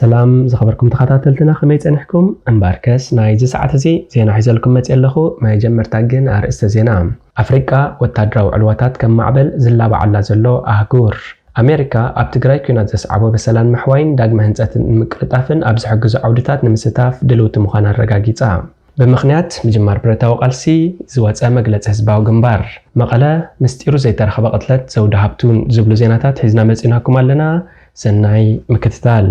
ሰላም ዝኸበርኩም ተኸታተልትና፣ ከመይ ጸኒሕኩም? እምበኣርከስ ናይዚ ሰዓት እዚ ዜና ሒዘልኩም መጽእ ኣለኹ። መጀመርታ ግን ኣርእስተ ዜና። ኣፍሪቃ ወታደራዊ ዕልዋታት ከም ማዕበል ዝላባዓላ ዘሎ ኣህጉር። ኣሜሪካ ኣብ ትግራይ ኲናት ዘስዓቦ በሰላን ምሕዋይን ዳግመ ህንጸትን ንምቅልጣፍን ኣብ ዝሕግዙ ዓውድታት ንምስታፍ ድልውቲ ምዃና ኣረጋጊጻ። ብምኽንያት ምጅማር ብረታዊ ቃልሲ ዝወጸ መግለጺ ህዝባዊ ግንባር። መቐለ ምስጢሩ ዘይተረኸበ ቅትለት ዘውዲ ሃብቱ ዝብሉ ዜናታት ሒዝና መጺናኩም ኣለና። ሰናይ ምክትታል።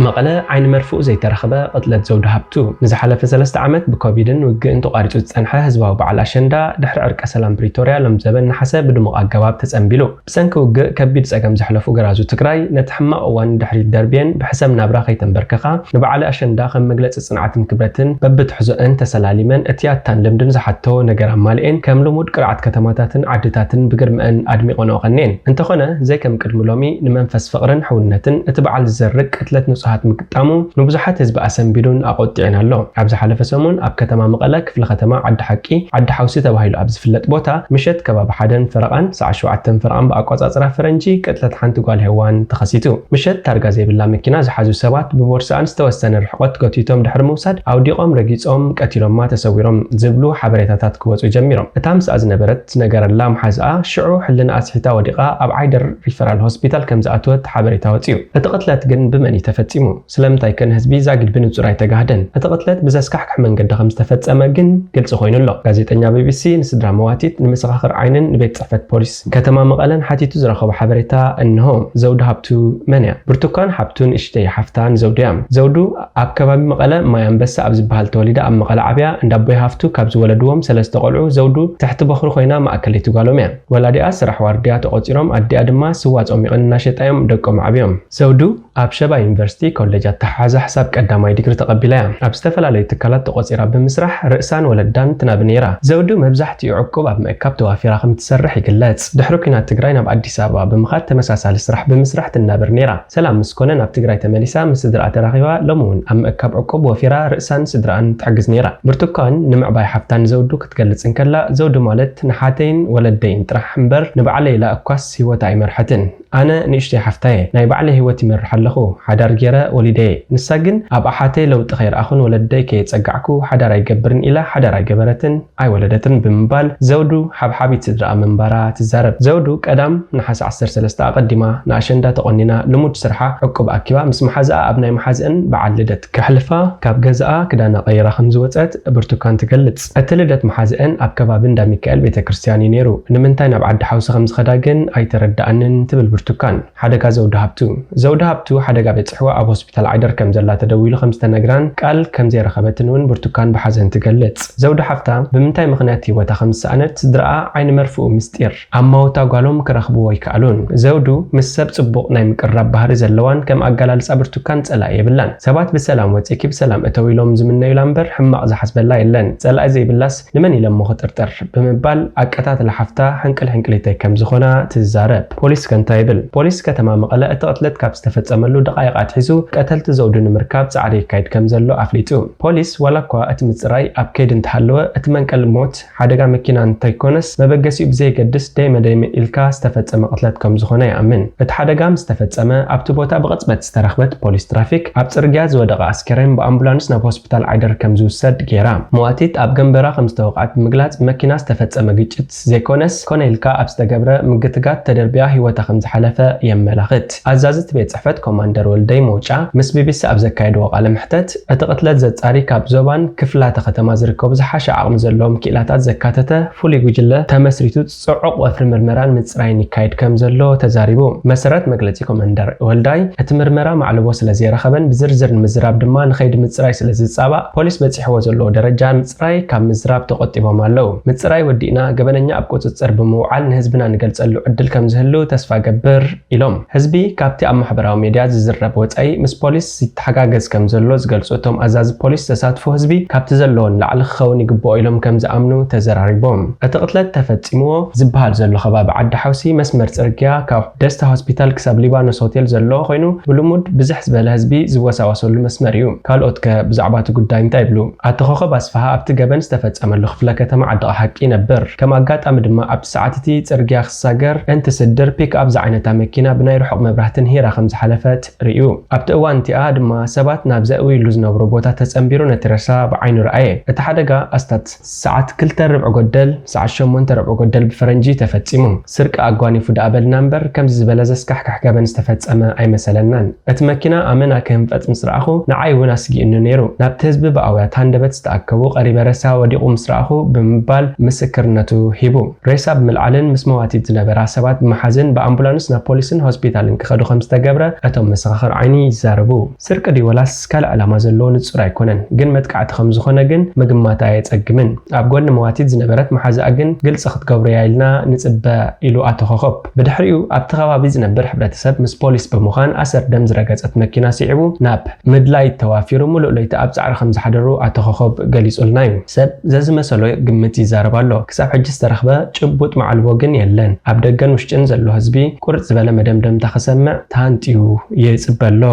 መቐለ ዓይኒ መርፍኡ ዘይተረኸበ ቅትለት ዘውዲ ሃብቱ። ንዝሓለፈ ሰለስተ ዓመት ብኮቪድን ውግእን ተቋሪጹ ዝጸንሐ ህዝባዊ በዓል ኣሸንዳ ድሕሪ ዕርቀ ሰላም ፕሪቶርያ ሎም ዘበን ነሓሰ ብድሙቕ ኣገባብ ተጸንቢሉ። ብሰንኪ ውግእ ከቢድ ጸገም ዘሕለፉ ገራዙ ትግራይ ነቲ ሕማቕ እዋን ድሕሪት ደርብየን ብሕሰም ናብራ ከይተንበርከኻ ንበዓል ኣሸንዳ ከም መግለጺ ጽንዓትን ክብረትን በብትሕዞአን ተሰላሊመን እቲ ኣታን ልምድን ዝሓቶ ነገር ኣማልኤን ከም ልሙድ ቅርዓት ከተማታትን ዓድታትን ብግርመአን ኣድሚቖንኦ ቀንየን። እንተኾነ ዘይከም ቅድሚ ሎሚ ንመንፈስ ፍቕርን ሕውነትን እቲ በዓል ዝዘርግ ቅትለት ንጹሃት ምግጣሙ ንብዙሓት ህዝቢ ኣሰንቢዱን ኣቖጢዑን ኣሎ። ኣብ ዝሓለፈ ሰሙን ኣብ ከተማ መቐለ ክፍለ ከተማ ዓዲ ሓቂ ዓዲ ሓውሲ ተባሂሉ ኣብ ዝፍለጥ ቦታ ምሸት ከባቢ ሓደን ፈረቓን ሰዓት ሸውዓተን ፈረቓን ብኣቆጻጽራ ፈረንጂ ቅትለት ሓንቲ ጓል ሄዋን ተኸሲቱ። ምሸት ታርጋ ዘይብላ መኪና ዝሓዙ ሰባት ብቦርስኣን ዝተወሰነ ርሕቆት ጎቲቶም ድሕሪ ምውሳድ ኣውዲቖም ረጊጾም ቀቲሎማ ተሰዊሮም ዝብሉ ሓበሬታታት ክወጹ ጀሚሮም። እታ ምስኣ ዝነበረት ዝነገረላ መሓዝኣ ሽዑ ሕልንኣ ስሒታ ወዲቓ ኣብ ዓይደር ሪፈራል ሆስፒታል ከም ዝኣተወት ሓበሬታ ወጺኡ። እቲ ቅትለት ግን ብመን እዩ ተፈጺሙ? ስለምንታይ ከ ንህዝቢ ዛጊድ ብንጹር ኣይተጋህደን? እቲ ቅትለት ብዘስካሕክሕ መንገዲ ከም ዝተፈጸመ ግን ግልጺ ኮይኑ ኣሎ። ጋዜጠኛ ቢቢሲ ንስድራ መዋቲት፣ ንመሰኻኽር ዓይንን ንቤት ጽሕፈት ፖሊስ ከተማ መቐለን ሓቲቱ ዝረኸቦ ሓበሬታ እንሆ። ዘውዱ ሃብቱ መን እያ? ብርቱካን ሃብቱ ንእሽተይ ሓፍታ ንዘውዱ እያ። ዘውዱ ኣብ ከባቢ መቐለ ማይ ኣንበሳ ኣብ ዝበሃል ተወሊዳ ኣብ መቐለ ዓብያ እንዳ ኣቦይ ሃፍቱ ካብ ዝወለድዎም ሰለስተ ቆልዑ ዘውዱ ትሕቲ በኹሪ ኮይና ማእከለይቲ ጓሎም እያ። ወላዲኣ ስራሕ ዋርድያ ተቖጺሮም ኣዲኣ ድማ ስዋ ጾሚቐን እናሸጣ እዮም ደቆም ዓብዮም። ዘውዱ ኣብ ሸባ ዩኒቨርሲቲ ኮሌጅ ኣተሓሓዛ ሕሳብ ቀዳማይ ዲግሪ ተቐቢላ እያ። ኣብ ዝተፈላለዩ ትካላት ተቖጺራ ብምስራሕ ርእሳን ወለዳን ትናቢ ነይራ። ዘውዱ መብዛሕትኡ ዕቁብ ኣብ ምእካብ ተዋፊራ ከም ትሰርሕ ይግለጽ። ድሕሪ ኲናት ትግራይ ናብ ኣዲስ ኣበባ ብምኻድ ተመሳሳሊ ስራሕ ብምስራሕ ትናበር ነይራ። ሰላም ምስ ኮነ ናብ ትግራይ ተመሊሳ ምስ ስድራኣ ተራኺባ ሎሚ እውን ኣብ ምእካብ ዕቁብ ወፊራ ርእሳን ስድራኣን ትሕግዝ ነይራ። ብርቱካን ንምዕባይ ሓፍታ ንዘውዱ ክትገልጽ እንከላ ዘውዱ ማለት ንሓተይን ወለደይን ጥራሕ እምበር ንባዕለይ ኢላ እኳስ ህይወታ ኣይመርሐትን። ኣነ ንእሽተይ ሓፍታየ ናይ ባዕለይ ህይወት ይመርሕ ኣለኹ። ሓዳር ገይረ ወሊደየ። ንሳ ግን ኣብ ኣሓተይ ለውጢ ከይረኣኹን ወለደይ ከየጸጋዕኩ ሓዳር ኣይገብርን ኢላ ሓዳር ኣይገበረትን ኣይወለደትን ብምባል ዘውዱ ሓብሓቢት ስድራኣ ምንባራ ትዛረብ። ዘውዱ ቀዳም ነሓሰ ዓሰርተ ሰለስተ ኣቐዲማ ንኣሸንዳ ተቖኒና ልሙድ ስርሓ ዕቁብ ኣኪባ ምስ መሓዝኣ ኣብ ናይ መሓዝእን በዓል ልደት ከሕልፋ ካብ ገዛኣ ክዳና ቀይራ ከም ዝወጸት ብርቱካን ትገልጽ። እቲ ልደት መሓዝእን ኣብ ከባቢ እንዳ ሚካኤል ቤተ ክርስቲያን እዩ ነይሩ። ንምንታይ ናብ ዓዲ ሓውሲ ከም ዝኸዳ ግን ኣይተረድኣንን ትብል ብርቱካን። ሓደጋ ዘውዲ ሃብቱ። ዘውዲ ሃብቱ ሓደጋ በጺሕዋ ኣብ ሆስፒታል ዓይደር ከም ዘላ ተደዊሉ ከም ዝተነግራን ቃል ከም ዘይረኸበትን እውን ብርቱካን ብሓዘን ትገልጽ። ዘውዲ ሓፍታ ብምንታይ ምኽንያት ህይወታ ከም ዝሰኣነት ስድራኣ ዓይኒ መርፍኡ ምስጢር። ኣማውታ ጓሎም ክረኽብዎ ኣይከኣሉን። ዘውዱ ምስ ሰብ ጽቡቕ ናይ ምቅርራብ ባህሪ ዘለዋን ከም ኣገላልጻ ብርቱካን ጸላኢ የብላን። ሰባት ብሰላም ወጺእኪ ብሰላም እተው ኢሎም ዝምነዩላ እምበር ሕማቕ ዝሓስበላ የለን። ጸላኢ ዘይብላስ ንመን ኢለ እሞ ክጥርጥር? ብምባል ኣቀታትላ ሓፍታ ሕንቅል ሕንቅሊተይ ከም ዝኾና ትዛረብ። ፖሊስ ከ እንታይ ይብል? ፖሊስ ከተማ መቐለ እቲ ቅትለት ካብ ዝተፈጸመሉ ደቓይቕ ኣትሒዙ ቀተልቲ ዘውዱ ንምርካብ ጻዕሪ ይካየድ ከም ዘሎ ኣፍሊጡ። ፖሊስ ዋላ እኳ እቲ ምጽራይ ኣብ ከይዲ እንተሃለወ እቲ መንቀሊ ሞት ሓደጋ መኪና እንተይኮነስ መበገሲኡ ብዘየገድስ ደይመ ደይመ ኢልካ ዝተፈጸመ ቅትለት ከም ዝኾነ ይኣምን። እቲ ሓደጋ ምስ ተፈጸመ ኣብቲ ቦታ ብቕጽበት ዝተረኽበት ፖሊስ ትራፊክ ኣብ ጽርግያ ዝወደቐ ኣስከሬን ብኣምቡላንስ ናብ ሆስፒታል ዓይደር ከም ዝውሰድ ገይራ። መዋቲት ኣብ ገንበራ ከም ዝተወቕዐት ብምግላጽ ብመኪና ዝተፈጸመ ግጭት ዘይኮነስ ኮነ ኢልካ ኣብ ዝተገብረ ምግትጋት ተደርብያ ህይወታ ከም ዝሓለፈ የመላኽት። ኣዛዚ እቲ ቤት ጽሕፈት ኮማንደር ወልደይ መውጫ ምስ ቢቢሲ ኣብ ዘካየድዎ ቃለ መሕተት እቲ ቅትለት ዘጻሪ ካብ ዞባን ክፍላተ ከተማ ዝርከቡ ዝሓሸ ዓቕሚ ዘለዎም ክኢላታት ዘካተተ ፍሉይ ጉጅለ ተመስሪቱ ጽዑቕ ወፍሪ ምርመራን ምጽራይን ይካየድ ከም ዘሎ ተዛሪቡ። መሰረት መግለጺ ኮማንደር ወልዳይ እቲ ምርመራ ማዕልቦ ስለ ዘይረኸበን ብዝርዝር ንምዝራብ ድማ ንኸይዲ ምጽራይ ስለ ዝጻባእ ፖሊስ በጺሕዎ ዘለዎ ደረጃ ምጽራይ ካብ ምዝራብ ተቖጢቦም ኣለዉ። ምጽራይ ወዲእና ገበነኛ ኣብ ቁጽጽር ብምውዓል ንህዝብና ንገልጸሉ ዕድል ከም ዝህሉ ተስፋ ገብር ኢሎም። ህዝቢ ካብቲ ኣብ ማሕበራዊ ሜድያ ዝዝረብ ወጻኢ ምስ ፖሊስ ይተሓጋገዝ ከም ዘሎ ዝገልጹ እቶም ኣዛዚ ፖሊስ፣ ተሳትፎ ህዝቢ ካብቲ ዘለዎን ላዕሊ ክኸውን ይግብኦ ኢሎም ከም ዝኣምኑ ተዘራሪቦም። እቲ ቅትለት ተፈጺምዎ ዝበሃል ዘሎ ከባቢ ዓዲ ሓውሲ መስመር ጽርግያ ካብ ደስታ ሆስፒታል ክሳብ ሊባኖስ ሆቴል ዘሎ ኮይኑ፣ ብልሙድ ብዝሕ ዝበለ ህዝቢ ዝወሳወሰሉ መስመር እዩ። ካልኦት ከ ብዛዕባ እቲ ጉዳይ እንታይ ይብሉ? ኣቶ ኮኸብ ኣስፍሃ ኣብቲ ገበን ዝተፈጸመሉ ክፍለ ከተማ ዓዲ ሓቂ ይነብር። ከም ኣጋጣሚ ድማ ኣብቲ ሰዓት እቲ ጽርግያ ክሳገር እንትስድር ፒክ ኣፕ ዝዓይነታ መኪና ብናይ ርሑቕ መብራህቲ ንሂራ ከም ዝሓለፈት ርእዩ። ኣብቲ እዋን እቲኣ ድማ ሰባት ናብ ዘእውይሉ ዝነብሩ ቦታ ተጸንቢሩ ነቲ ሬሳ ብዓይኑ ረኣየ። እቲ ሓደጋ ኣስታት ሰዓት ክልተ ርብዒ ጎደል፣ ሰዓት ሸሞንተ ርብዒ ጎደል ብፈረንጂ ተፈጺሙ። ስርቂ ኣጓኒፉ ደኣ በልና እምበር ከምዚ ዝበለ ዘስካሕክሕ ገበን ዝተፈጸመ ኣይመሰለናን። እቲ መኪና ኣመና ክህንፈጽ ምስ ረኣኹ ንዓይ እውን ኣስጊእኒ ነይሩ። ናብቲ ህዝቢ ብኣውያት ሃንደበት ዝተኣከቡ ቀሪበ ሬሳ ወዲቑ ምስ ረኣኹ ብምባል ምስክርነቱ ሂቡ። ሬሳ ብምልዓልን ምስ መዋቲት ዝነበራ ሰባት ብምሓዝን ብኣምቡላንስ ናብ ፖሊስን ሆስፒታልን ክኸዱ ከም ዝተገብረ እቶም መሰኻኽር ዓይኒ ይዛረቡ። ስርቂ ድዩ ወላስ ካልእ ዕላማ ዘለዎ ንጹር ኣይኮነን፣ ግን መጥቃዕቲ ከም ዝኾነ ግን ምግማት ኣየጸግምን። ኣብ ጎኒ መዋቲት ዝነበረት መሓዛኣ ግን ግልጺ ክትገብሩያ ኢልና ንጽበ ኢሉ ኣቶ ኮኸብ። ብድሕሪኡ ኣብቲ ከባቢ ዝነብር ሕብረተሰብ ምስ ፖሊስ ብምዃን ኣሰር ደም ዝረገጸት መኪና ስዒቡ ናብ ምድላይ ተዋፊሩ ምሉእ ለይቲ ኣብ ጻዕሪ ከም ዝሓደሩ ኣቶ ኮኸብ ገሊጹልና እዩ። ሰብ ዘዝመሰሎ ግምት ይዛረብ ኣሎ። ክሳብ ሕጂ ዝተረኽበ ጭቡጥ መዓልቦ ግን የለን። ኣብ ደገን ውሽጥን ዘሎ ህዝቢ ቁርጥ ዝበለ መደምደምታ ክሰምዕ ተሃንጥዩ ይጽበ ኣሎ።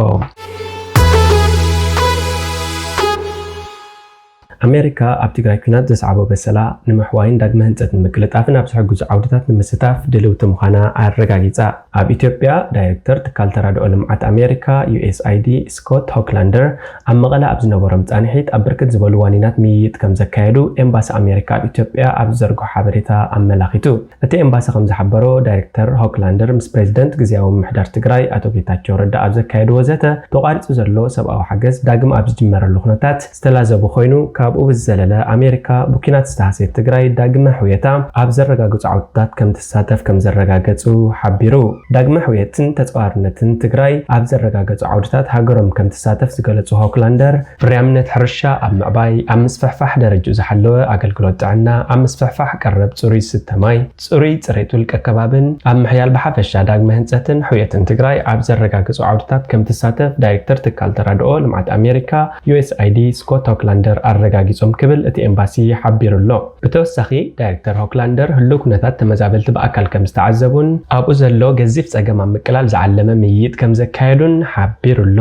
ኣሜሪካ ኣብ ትግራይ ኲናት ዘስዓቦ በሰላ ንምሕዋይን ዳግመ ህንፀት ንምቅልጣፍን ኣብ ዝሕግዙ ዓውድታት ንምስታፍ ድልውቲ ምዃና ኣረጋጊጻ። ኣብ ኢትዮጵያ ዳይሬክተር ትካል ተራድኦ ልምዓት ኣሜሪካ፣ ዩ ኤስ ኣይ ዲ፣ ስኮት ሆክላንደር ኣብ መቐለ ኣብ ዝነበሮም ጻንሒት ኣብ ብርክት ዝበሉ ዋኒናት ምይይጥ ከም ዘካየዱ ኤምባሲ ኣሜሪካ ኣብ ኢትዮጵያ ኣብ ዝዘርግሖ ሓበሬታ ኣመላኺቱ። እቲ ኤምባሲ ከም ዝሓበሮ፣ ዳይሬክተር ሆክላንደር ምስ ፕሬዝደንት ግዝያዊ ምምሕዳር ትግራይ ኣቶ ጌታቸው ረዳ ኣብ ዘካየድዎ ዘተ፣ ተቋሪጹ ዘሎ ሰብኣዊ ሓገዝ ዳግም ኣብ ዝጅመረሉ ኩነታት ዝተላዘቡ ኮይኑ፣ ካብኡ ብዝዘለለ ኣሜሪካ ብኲናት ዝተሃሰየት ትግራይ ዳግመ ሕውየታ ኣብ ዘረጋግጹ ዓውድታት ከም ትሳተፍ ከም ዘረጋገጹ ሓቢሩ። ዳግመ ሕውየትን ተጻዋርነትን ትግራይ ኣብ ዘረጋገጹ ዓውድታት ሃገሮም ከም ትሳተፍ ዝገለጹ ሆክላንደር፣ ፍርያምነት ሕርሻ ኣብ ምዕባይ፣ ኣብ ምስፍሕፋሕ ደረጅኡ ዝሓለወ ኣገልግሎት ጥዕና፣ ኣብ ምስፍሕፋሕ ቀረብ ጽሩይ ዝስተ ማይ፣ ጽሩይ ጽሬት ውልቀ ከባብን ኣብ ምሕያል ብሓፈሻ ዳግመ ህንጸትን ሕውየትን ትግራይ ኣብ ዘረጋግጹ ዓውድታት ከም ትሳተፍ ዳይሬክተር ትካል ተራድኦ ልምዓት ኣሜሪካ፣ ዩ ኤስ ኣይ ዲ፣ ስኮት ሆክላንደር ኣረጋጊጾም ክብል እቲ ኤምባሲ ሓቢሩ ኣሎ። ብተወሳኺ፣ ዳይሬክተር ሆክላንደር ህሉው ኩነታት ተመዛበልቲ ብኣካል ከም ዝተዓዘቡን ኣብኡ ዘሎ ገዚፍ ጸገም ኣብ ምቅላል ዝዓለመ ምይይጥ ከም ዘካየዱን ሓቢሩ ኣሎ።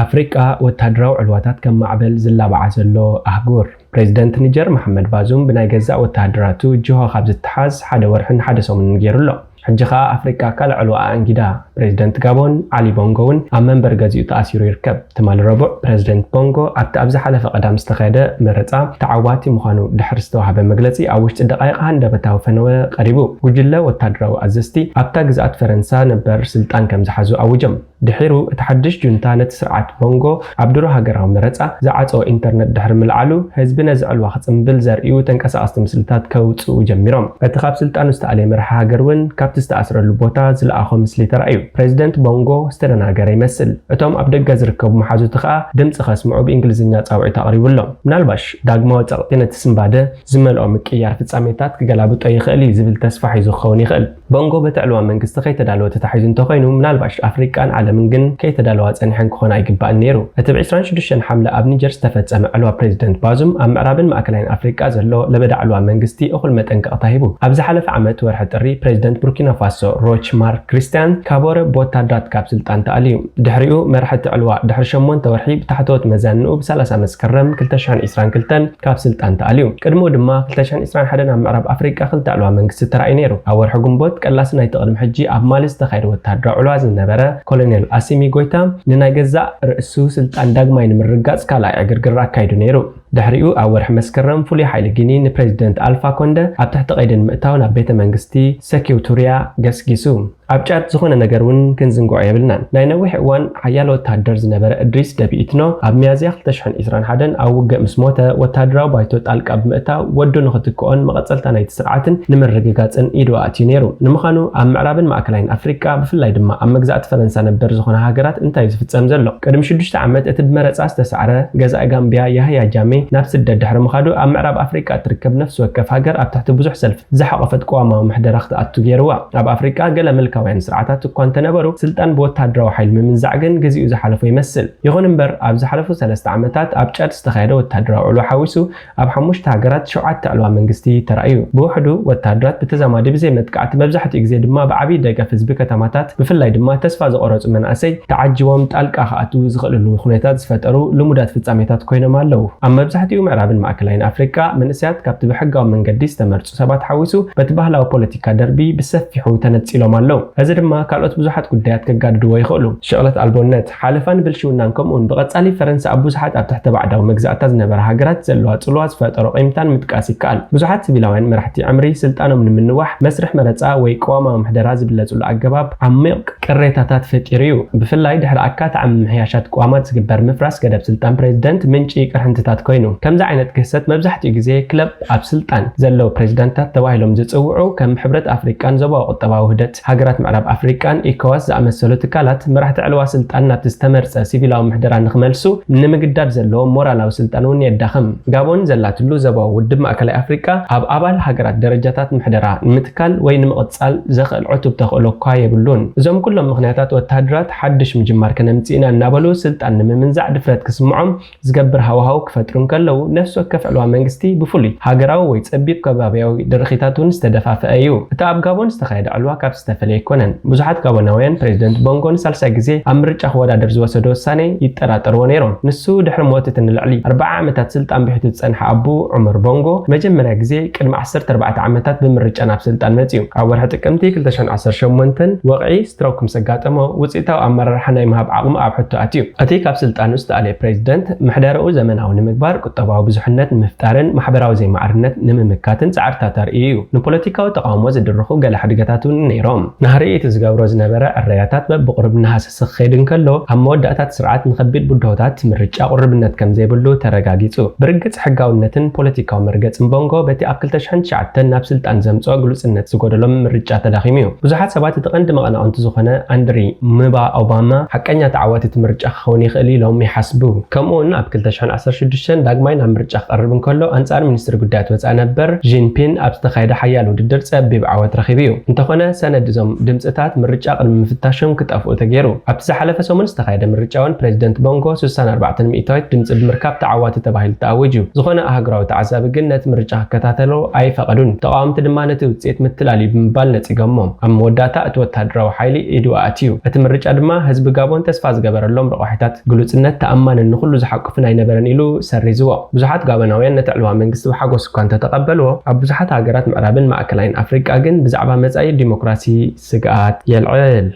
ኣፍሪቃ ወታደራዊ ዕልዋታት ከም ማዕበል ዝላባዓ ዘሎ ኣህጉር። ፕሬዚደንት ኒጀር መሓመድ ባዙም ብናይ ገዛእ ወታደራቱ ጅሆ ካብ ዝተሓዝ ሓደ ወርሕን ሓደ ሰሙንን ገይሩ ኣሎ። ሕጂ ከኣ ኣፍሪቃ ካልእ ዕልዋ ኣኣንጊዳ። ፕሬዚደንት ጋቦን ዓሊ ቦንጎ እውን ኣብ መንበር ገዚኡ ተኣሲሩ ይርከብ። ትማሊ ረቡዕ ፕሬዚደንት ቦንጎ ኣብቲ ኣብ ዝሓለፈ ቀዳም ዝተኻየደ መረጻ ተዓዋቲ ምዃኑ ድሕሪ ዝተዋህበ መግለጺ ኣብ ውሽጢ ደቃይቕ ሃንደበታዊ ፈነወ ቀሪቡ። ጉጅለ ወታደራዊ ኣዘዝቲ ኣብታ ግዝኣት ፈረንሳ ነበር ስልጣን ከም ዝሓዙ ኣዊጆም። ድሒሩ እቲ ሓድሽ ጁንታ ነቲ ስርዓት ቦንጎ ኣብ ድሮ ሃገራዊ መረጻ ዝዓጸወ ኢንተርነት ድሕሪ ምልዓሉ፣ ህዝቢ ነዚ ዕልዋ ክጽንብል ዘርእዩ ተንቀሳቐስቲ ምስልታት ከውጽኡ ጀሚሮም። እቲ ካብ ስልጣኑ ዝተኣለየ መራሒ ሃገር እውን ካብቲ ዝተኣስረሉ ቦታ ዝለኣኾ ምስሊ ተራእዩ። ፕሬዚደንት ቦንጎ ዝተደናገረ ይመስል። እቶም ኣብ ደገ ዝርከቡ መሓዙቱ ከኣ ድምጺ ከስምዑ ብእንግሊዝኛ ጻውዒት ኣቕሪቡ ኣሎ። ምናልባሽ ዳግማዊ ጸቕጢ ነቲ ስንባደ ዝመልኦ ምቅይያር ፍጻሜታት ክገላብጦ ይኽእል እዩ ዝብል ተስፋ ሒዙ ክኸውን ይኽእል። ቦንጎ በቲ ዕልዋ መንግስቲ ከይተዳለወ ተታሒዙ እንተኾይኑ፣ ምናልባሽ ኣፍሪቃን ዓለምን ግን ከይተዳለዋ ጸኒሐን ክኾና ኣይግባእን ነይሩ። እቲ ብ ዕስራን ሽዱሽተን ሓምለ ኣብ ኒጀር ዝተፈጸመ ዕልዋ ፕሬዚደንት ባዙም ኣብ ምዕራብን ማእከላይን ኣፍሪቃ ዘሎ ለበዳ ዕልዋ መንግስቲ እኹል መጠንቀቕታ ሂቡ። ኣብ ዝሓለፈ ዓመት ወርሒ ጥሪ ፕሬዚደንት ቡርኪና ፋሶ ሮች ማርክ ክሪስቲያን ካቦረ ቦታዳት ካብ ስልጣን ተኣልዩ። ድሕሪኡ መራሒ እቲ ዕልዋ ድሕሪ ሸሞንተ ወርሒ ብታሕተዎት መዛንኡ ብ ሰላሳ መስከረም ክልተ ሽሕን ዕስራን ክልተን ካብ ስልጣን ተኣልዩ። ቅድሚኡ ድማ ክልተ ሽሕን ዕስራን ሓደን ኣብ ምዕራብ ኣፍሪቃ ክልተ ዕልዋ መንግስቲ ተራእዩ ነይሩ። ኣብ ወርሒ ግንቦት ቀላሲ ናይቲ ቅድሚ ሕጂ ኣብ ማሊ ዝተኻየደ ወተሃደራዊ ዕልዋ ዝነበረ ኮሎኔል ኣሲሚ ጎይታ ንናይ ገዛእ ርእሱ ስልጣን ዳግማይ ንምርጋጽ ካልኣይ ዕግርግር ኣካይዱ ነይሩ። ድሕሪኡ ኣብ ወርሒ መስከረም ፍሉይ ሓይሊ ጊኒ ንፕሬዚደንት ኣልፋ ኮንደ ኣብ ትሕቲ ቀይዲ ንምእታው ናብ ቤተ መንግስቲ ሰኪውቱርያ ገስጊሱ። ኣብ ጫድ ዝኾነ ነገር እውን ክንዝንግዖ የብልናን። ናይ ነዊሕ እዋን ሓያል ወተሃደር ዝነበረ እድሪስ ደቢ ኢትኖ ኣብ ሚያዝያ ክልተ ሽሕን ዕስራን ሓደን ኣብ ውግእ ምስ ሞተ፣ ወተሃደራዊ ባይቶ ጣልቃ ብምእታው ወዱ ንኽትክኦን መቐጸልታ ናይቲ ስርዓትን ንምርግጋጽን ኢዱ ኣእትዩ ነይሩ። ንምዃኑ ኣብ ምዕራብን ማእከላይን ኣፍሪቃ፣ ብፍላይ ድማ ኣብ መግዛእቲ ፈረንሳ ነበር ዝኾና ሃገራት እንታይ እዩ ዝፍጸም ዘሎ? ቅድሚ ሽዱሽተ ዓመት እቲ ብመረጻ ዝተሳዕረ ገዛኢ ጋምቢያ ያህያ ጃሜ ናብ ስደት ድሕሪ ምኻዱ፣ ኣብ ምዕራብ ኣፍሪቃ እትርከብ ነፍሲ ወከፍ ሃገር ኣብ ትሕቲ ብዙሕ ሰልፊ ዝሓቖፈት ቅዋማዊ ምሕደራ ክትኣቱ ገይርዋ። ኣብ ኣፍሪቃ ገለ ምልካውያን ስርዓታት እኳ እንተነበሩ፣ ስልጣን ብወታደራዊ ሓይሊ ምምንዛዕ ግን ግዜኡ ዝሓለፎ ይመስል። ይኹን እምበር፣ ኣብ ዝሓለፉ ሰለስተ ዓመታት ኣብ ጫድ ዝተኻየደ ወታደራዊ ዕልዋ ሓዊሱ፣ ኣብ ሓሙሽተ ሃገራት ሸውዓተ ዕልዋ መንግስቲ ተራእዩ። ብውሕዱ ወታደራት ብተዛማዲ ብዘይ መጥቃዕቲ፣ መብዛሕትኡ ግዜ ድማ ብዓብዪ ደገፍ ህዝቢ ከተማታት፣ ብፍላይ ድማ ተስፋ ዝቖረጹ መናእሰይ ተዓጂቦም ጣልቃ ክኣትዉ ዝኽእልሉ ኩነታት ዝፈጠሩ ልሙዳት ፍጻሜታት ኮይኖም ኣለዉ። ኣብ መብዛሕትኡ ምዕራብን ማእከላይን ኣፍሪቃ፣ መንእሰያት ካብቲ ብሕጋዊ መንገዲ ዝተመርጹ ሰባት ሓዊሱ፣ በቲ ባህላዊ ፖለቲካ ደርቢ ብሰፊሑ ተነጺሎም ኣለዉ። እዚ ድማ ካልኦት ብዙሓት ጉዳያት ከጋድድዎ ይኽእሉ። ሸቕለት ኣልቦነት፣ ሓለፋን ብልሽውናን፣ ከምኡውን ብቐጻሊ ፈረንሳ ኣብ ብዙሓት ኣብ ትሕቲ ባዕዳዊ መግዛእታ ዝነበራ ሃገራት ዘለዋ ጽልዋ ዝፈጠሮ ቂምታን ምጥቃስ ይከኣል። ብዙሓት ሲቪላውያን መራሕቲ ዕምሪ ስልጣኖም ንምንዋሕ መስርሕ መረጻ ወይ ቅዋማዊ ምሕደራ ዝብለጹሉ ኣገባብ ዓሚቕ ቅሬታታት ፈጢሩ እዩ። ብፍላይ ድሕሪ ኣካታዒ ምምሕያሻት ቅዋማት ዝግበር ምፍራስ ገደብ ስልጣን ፕሬዚደንት ምንጪ ቅርሕንትታት ኮይኑ። ከምዚ ዓይነት ክህሰት መብዛሕትኡ ግዜ ክለብ ኣብ ስልጣን ዘለዉ ፕሬዚዳንታት ተባሂሎም ዝጽውዑ፣ ከም ሕብረት ኣፍሪቃን ዞባዊ ቁጠባዊ ውህደት ሃገራት ምዕራብ ኣፍሪቃን ኢኮዋስ ዝኣመሰሉ ትካላት፣ መራሕቲ ዕልዋ ስልጣን ናብቲ ዝተመርጸ ሲቪላዊ ምሕደራ ንኽመልሱ ንምግዳድ ዘለዎም ሞራላዊ ስልጣን እውን የዳኽም። ጋቦን ዘላትሉ ዞባዊ ውድብ ማእከላይ ኣፍሪቃ፣ ኣብ ኣባል ሃገራት ደረጃታት ምሕደራ ንምትካል ወይ ንምቕጻል ዘኽእል ዕቱብ ተኽእሎ እኳ የብሉን። እዞም ኩሎም ምኽንያታት፣ ወተሃደራት ሓድሽ ምጅማር ከነምጽእ ኢና እናበሉ ስልጣን ንምምንዛዕ ድፍረት ክስምዖም ዝገብር ሃዋህው ክፈጥሩ እንከለዉ፣ ነፍሲ ወከፍ ዕልዋ መንግስቲ ብፍሉይ ሃገራዊ ወይ ጸቢብ ከባብያዊ ድርኺታት እውን ዝተደፋፍአ እዩ። እቲ ኣብ ጋቦን ዝተኻየደ ዕልዋ ካብዚ ዝተፈለየ ኣይኮነን። ብዙሓት ጋቦናውያን፣ ፕሬዚደንት ቦንጎ ንሳልሳይ ግዜ ኣብ ምርጫ ክወዳደር ዝወሰዶ ውሳነ ይጠራጠርዎ ነይሮም። ንሱ፣ ድሕሪ ሞት እቲ ንልዕሊ ኣርብዓ ዓመታት ስልጣን ብሒቱ ዝጸንሐ ኣቡ ዑመር ቦንጎ፣ መጀመርያ ግዜ ቅድሚ ዓሰርተ ኣርባዕተ ዓመታት ብምርጫ ናብ ስልጣን መጺኡ። ኣብ ወርሒ ጥቅምቲ ክልተ ሽሕን ዓሰርተ ሸሞንተን ወቕዒ ስትሮክ ምስ ኣጋጠሞ፣ ውጽኢታዊ ኣመራርሓ ናይ ምሃብ ዓቕሙ ኣብ ሕቶ ኣትዩ። እቲ ካብ ስልጣኑ ዝተኣልየ ፕሬዚደንት፣ ምሕደራኡ ዘመናዊ ንምግባር፣ ቁጠባዊ ብዙሕነት ንምፍጣርን ማሕበራዊ ዘይማዕርነት ንምምካትን ጻዕርታት ኣርእዩ እዩ። ንፖለቲካዊ ተቓውሞ ዝድርኹ ገለ ሕድገታት እውን ነይሮም። ናህሪ እቲ ዝገብሮ ዝነበረ ዕረያታት በብቑሩብ እናሃሰሰ ክኸይድ እንከሎ፣ ኣብ መወዳእታ እቲ ስርዓት ንኸቢድ ብድሆታት ምርጫ ቁርብነት ከም ዘይብሉ ተረጋጊጹ። ብርግጽ፣ ሕጋውነትን ፖለቲካዊ መርገጽን ቦንጎ በቲ ኣብ ክልተ ሽሕን ትሽዓተን ናብ ስልጣን ዘምጽኦ ግሉጽነት ዝጎደሎ ምርጫ ተዳኺሙ እዩ። ብዙሓት ሰባት እቲ ቀንዲ መቐናቕንቱ ዝኾነ ኣንድሪ ምባ ኦባማ ሓቀኛ ተዓዋቲ እቲ ምርጫ ክኸውን ይኽእል ኢሎም ይሓስቡ። ከምኡውን ኣብ ክልተ ሽሕን ዓሰርተ ሽዱሽተን ዳግማይ ናብ ምርጫ ክቐርብ እንከሎ፣ ኣንጻር ሚኒስትሪ ጉዳያት ወጻኢ ነበር ጂንፒን ኣብ ዝተኻየደ ሓያል ውድድር ጸቢብ ዓወት ረኺቡ እዩ። እንተኾነ፣ ሰነድ እዞም ድምጽታት ምርጫ ቅድሚ ምፍታሾም ክጠፍኡ ተገይሩ። ኣብቲ ዝሓለፈ ሰሙን ዝተኻየደ ምርጫ እውን ፕሬዚደንት ቦንጎ ስሳን ኣርባዕተን ሚእታዊት ድምጺ ብምርካብ ተዓዋቲ ተባሂሉ ተኣዊጁ። ዝኾነ ኣህጉራዊ ተዓዛቢ ግን ነቲ ምርጫ ክከታተሎ ኣይፈቐዱን። ተቓወምቲ ድማ ነቲ ውጽኢት ምትላል እዩ ብምባል ነጺጎሞ። ኣብ መወዳእታ እቲ ወተሃደራዊ ሓይሊ ኢዱ ኣእትዩ። እቲ ምርጫ ድማ ህዝቢ ጋቦን ተስፋ ዝገበረሎም ረቋሒታት፣ ግሉጽነት፣ ተኣማንን ንኹሉ ዝሓቁፍን ኣይነበረን ኢሉ ሰሪዝዎ። ብዙሓት ጋቦናውያን ነቲ ዕልዋ መንግስቲ ብሓጎስ እኳ እንተተቐበልዎ፣ ኣብ ብዙሓት ሃገራት ምዕራብን ማእከላይን ኣፍሪቃ ግን ብዛዕባ መጻኢ ዲሞክራሲ ስግኣት የልዕል።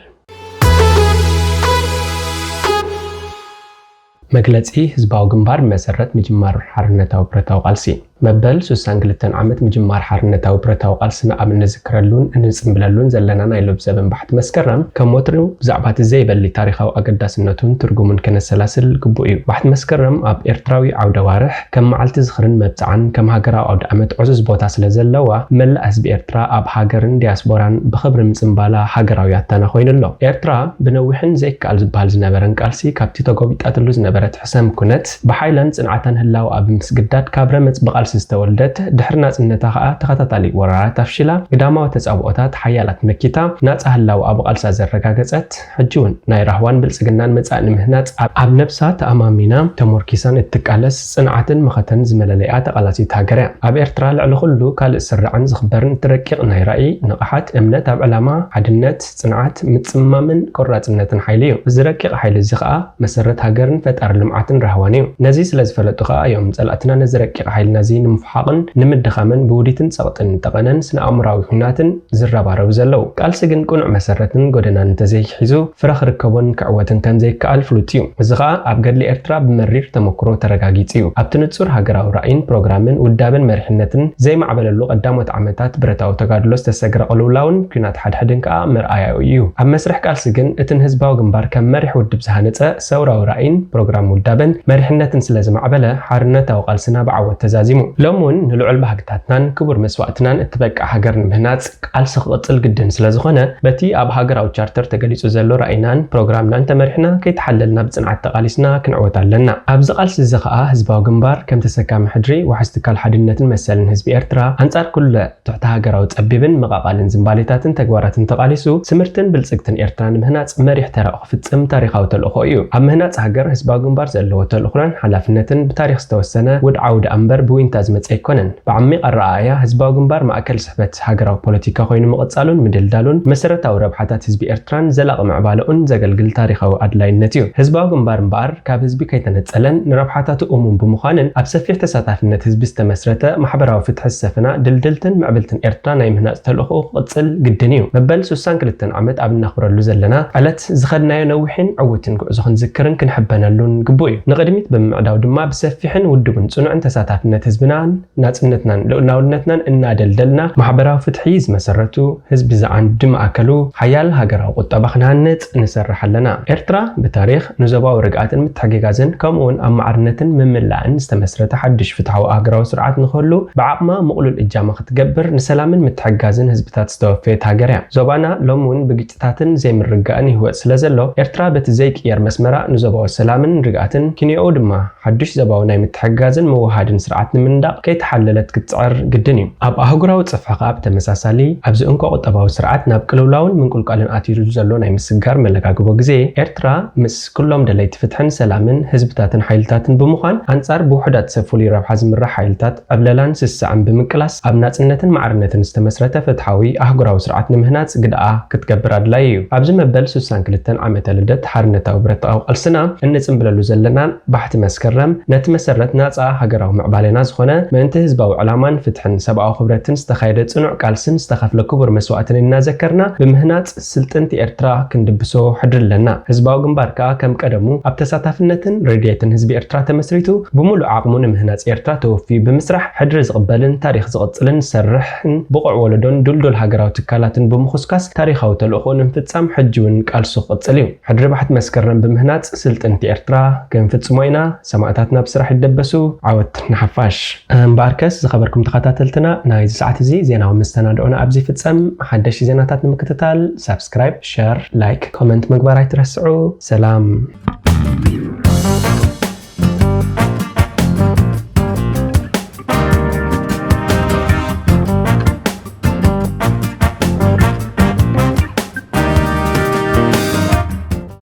መግለጺ ህዝባዊ ግንባር መሰረት ምጅማር ሓርነታዊ ብረታዊ ቃልሲ። መበል ስሳን ክልተን ዓመት ምጅማር ሓርነታዊ ብረታዊ ቃልስና ኣብ እንዝክረሉን እንጽምብለሉን ዘለና ናይ ሎብዘበን ባሕቲ መስከረም፣ ከም ወትሩ ብዛዕባ እቲ ዘይበሊ ታሪኻዊ ኣገዳስነቱን ትርጉሙን ከነሰላስል ግቡእ እዩ። ባሕቲ መስከረም ኣብ ኤርትራዊ ዓውደ ዋርሕ ከም መዓልቲ ዝኽርን መብጽዓን፣ ከም ሃገራዊ ኣውደ ኣመት ዕዙዝ ቦታ ስለ ዘለዋ፣ መላእ ህዝቢ ኤርትራ ኣብ ሃገርን ዲያስፖራን ብኽብሪ ምጽምባላ ሃገራዊ ኣታና ኮይኑ ኣሎ። ኤርትራ ብነዊሕን ዘይከኣል ዝበሃል ዝነበረን ቃልሲ ካብቲ ተጎቢጣትሉ ዝነበረት ሕሰም ኩነት ብሓይላን ጽንዓታን ህላወኣ ብምስግዳድ ካብ ረመጽ ብቃልሲ ዝተወልደት፣ ድሕሪ ናጽነታ ከኣ ተኸታታሊ ወራራት ኣፍሺላ፣ ግዳማዊ ተጻብኦታት ሓያላት መኪታ፣ ናጻ ህላወኣ ብቃልሳ ዘረጋገጸት፣ ሕጂ እውን ናይ ራህዋን ብልጽግናን መጻኢ ንምህናጽ ኣብ፣ ኣብ ነብሳ ተኣማሚና ተሞርኪሳን እትቃለስ ጽንዓትን መኸተን ዝመለለይኣ ተቓላሲት ሃገር እያ። ኣብ ኤርትራ ልዕሊ ኩሉ ካልእ ዝስራዕን ዝኽበርን እቲ ረቂቕ ናይ ራእይ፣ ንቕሓት፣ እምነት ኣብ ዕላማ፣ ሓድነት፣ ጽንዓት፣ ምጽምማምን ቆራጽነትን ሓይሊ እዩ። እዚ ረቂቕ ሓይሊ እዚ ኸኣ መሰረት ሃገርን ፈጣሪ ልምዓትን ራህዋን እዩ። ነዚ ስለ ዝፈለጡ ኸኣ እዮም ጸላእትና ነዚ ረቂቕ ሓይልና እዚ ንምፍሓቕን ንምድኻምን ብውዲትን ጸቕጥን ጠቐነን ስነ ኣእምሮኣዊ ኲናትን ዝረባረቡ ዘለዉ። ቃልሲ ግን ቅኑዕ መሰረትን ጎደናን እንተዘይሒዙ ፍረ ክርከቦን ክዕወትን ከም ዘይከኣል ፍሉጥ እዩ። እዚ ኸኣ ኣብ ገድሊ ኤርትራ ብመሪር ተመኩሮ ተረጋጊጹ እዩ። ኣብቲ ንጹር ሃገራዊ ራእይን ፕሮግራምን ውዳበን መሪሕነትን ዘይማዕበለሉ ቀዳሞት ዓመታት ብረታዊ ተጋድሎ ዝተሰግረ ቅልውላውን ኲናት ሓድሕድን ከኣ መርኣያኡ እዩ። ኣብ መስርሕ ቃልሲ ግን እቲ ንህዝባዊ ግንባር ከም መሪሕ ውድብ ዝሃነጸ ሰውራዊ ራእይን ፕሮግራም ውዳበን መሪሕነትን ስለ ዝማዕበለ፣ ሓርነታዊ ቃልስና ብዓወት ተዛዚሙ። ሎም እውን ንልዑል ባህግታትናን ክቡር መስዋእትናን እትበቅዕ ሃገር ንምህናጽ ቃልሲ ክቕጽል ግድን ስለ ዝኾነ፣ በቲ ኣብ ሃገራዊ ቻርተር ተገሊጹ ዘሎ ራእይናን ፕሮግራምናን ተመሪሕና ከይተሓለልና ብጽንዓት ተቓሊስና ክንዕወት ኣለና። ኣብዚ ቃልሲ እዚ ኸኣ ህዝባዊ ግንባር ከም ተሰካሚ ሕድሪ ዋሕስ ትካል ሓድነትን መሰልን ህዝቢ ኤርትራ ኣንጻር ኩለ ትሕቲ ሃገራዊ ጸቢብን መቓቓልን ዝንባሌታትን ተግባራትን ተቓሊሱ ስምርትን ብልጽግትን ኤርትራ ንምህናጽ መሪሕ ተራኡ ክፍጽም ታሪኻዊ ተልእኾ እዩ። ኣብ ምህናጽ ሃገር ህዝባዊ ግንባር ዘለዎ ተልእኾን ሓላፍነትን ብታሪኽ ዝተወሰነ ውድዓዊ ደኣ እምበር ብዊንታ ዝመጸ ኣይኮነን። ብዓሚቕ ኣረኣእያ ህዝባዊ ግንባር ማእከል ስሕበት ሃገራዊ ፖለቲካ ኮይኑ ምቕጻሉን ምድልዳሉን መሰረታዊ ረብሓታት ህዝቢ ኤርትራን ዘላቒ ምዕባለኡን ዘገልግል ታሪኻዊ ኣድላይነት እዩ። ህዝባዊ ግንባር እምበኣር ካብ ህዝቢ ከይተነጸለን ንረብሓታቱ እሙን ብምዃንን ኣብ ሰፊሕ ተሳታፍነት ህዝቢ ዝተመስረተ ማሕበራዊ ፍትሒ ዝሰፈና ድልድልትን ምዕብልትን ኤርትራ ናይ ምህናጽ ተልእኾኡ ክቕጽል ግድን እዩ። መበል ስሳን ክልተን ዓመት ኣብ እነኽብረሉ ዘለና ዕለት ዝኸድናዮ ነዊሕን ዕዉትን ጉዕዞ ክንዝክርን ክንሕበነሉን ግቡእ እዩ። ንቕድሚት ብምዕዳው ድማ ብሰፊሕን ውድቡን ጽኑዕን ተሳታፍነት ህዝብናን ናጽነትናን ልኡላውነትናን እናደልደልና ማሕበራዊ ፍትሒ ዝመሰረቱ ህዝቢ ዝዓንዲ ማእከሉ ሓያል ሃገራዊ ቁጠባ ክንሃንጽ ንሰርሕ ኣለና። ኤርትራ ብታሪኽ ንዞባዊ ርግኣትን ምትሕግጋዝን ከምኡውን ኣብ ማዕርነትን ምምላእን ዝተመስረተ ሓድሽ ፍትሓዊ ኣህጉራዊ ስርዓት ንኽህሉ ብዓቕማ ምቕሉል እጃማ ክትገብር ንሰላምን ምትሕግጋዝን ህዝብታት ዝተወፈየት ሃገር እያ። ዞባና ሎም እውን ብግጭታትን ዘይምርግጋእን ይህወጽ ስለ ዘሎ ኤርትራ በቲ ዘይቅየር መስመራ ንዞባዊ ሰላምን ርግኣትን ኪንዮኡ ድማ ሓድሽ ዞባዊ ናይ ምትሕግጋዝን ምውሃድን ስርዓት ንምንዳቕ ከይተሓለለት ክትጽዕር ግድን እዩ። ኣብ ኣህጉራዊ ጽፍሒ ከኣ ብተመሳሳሊ ኣብዚ እንኮ ቁጠባዊ ስርዓት ናብ ቅልውላውን ምንቁልቋልን ኣትዩሉ ዘሎ ናይ ምስግጋር መለጋግቦ ግዜ ኤርትራ ምስ ኩሎም ደለይቲ ፍትሕን ሰላምን ህዝብታትን ሓይልታትን ብምዃን ኣንጻር ብውሑዳት ሰብ ፍሉይ ረብሓ ዝምራሕ ሓይልታት ዕብለላን ስስዐን ብምቅላስ ኣብ ናጽነትን ማዕርነትን ዝተመስረተ ፍትሓዊ ኣህጉራዊ ስርዓት ንምህናጽ ግድኣ ክትገብር ኣድላይ እዩ። ኣብዚ መበል ስሳን ክልተን ዓመተ ልደት ሓርነታዊ ብረታዊ ቃልስና እንጽምብለሉ ዘለናን ባሕቲ መስከረም ነቲ መሰረት ናጻ ሃገራዊ ምዕባሌና ዝኾነ ምእንቲ ህዝባዊ ዕላማን ፍትሕን ሰብኣዊ ክብረትን ዝተኻየደ ጽኑዕ ቃልስን ዝተኸፍለ ክቡር መስዋእትን እናዘከርና ብምህናጽ ስልጥንቲ ኤርትራ ክንድብሶ ሕድሪ ኣለና። ህዝባዊ ግንባር ከኣ ከም ቀደሙ ኣብ ተሳታፍነትን ረድኤትን ህዝቢ ኤርትራ ተመስሪቱ ብምሉእ ዓቕሙ ንምህናጽ ኤርትራ ተወፊዩ ብምስራሕ ሕድሪ ዝቕበልን ታሪኽ ዝቕጽልን ዝሰርሕን ብቑዕ ወለዶን ድልዱል ሃገራዊ ትካላትን ብምኹስኳስ ታሪኻዊ ተልእኾኡ ንምፍጻም ሕጂ እውን ቃልሱ ክቕጽል እዩ። ሕድሪ ባሕቲ መስከረም ብምህናጽ ስልጥንቲ ኤርትራ ክንፍጽሞ ኢና። ሰማእታትና ብስራሕ ይደበሱ። ዓወት ንሓፋሽ። እምበኣርከስ ዝኸበርኩም ተኸታተልትና ናይዚ ሰዓት እዚ ዜናዊ መሰናድኦና ኣብዚ ይፍጸም። ሓደሽቲ ዜናታት ንምክትታል ሳብስክራይብ፣ ሸር፣ ላይክ፣ ኮመንት ምግባር ኣይትረስዑ። ሰላም።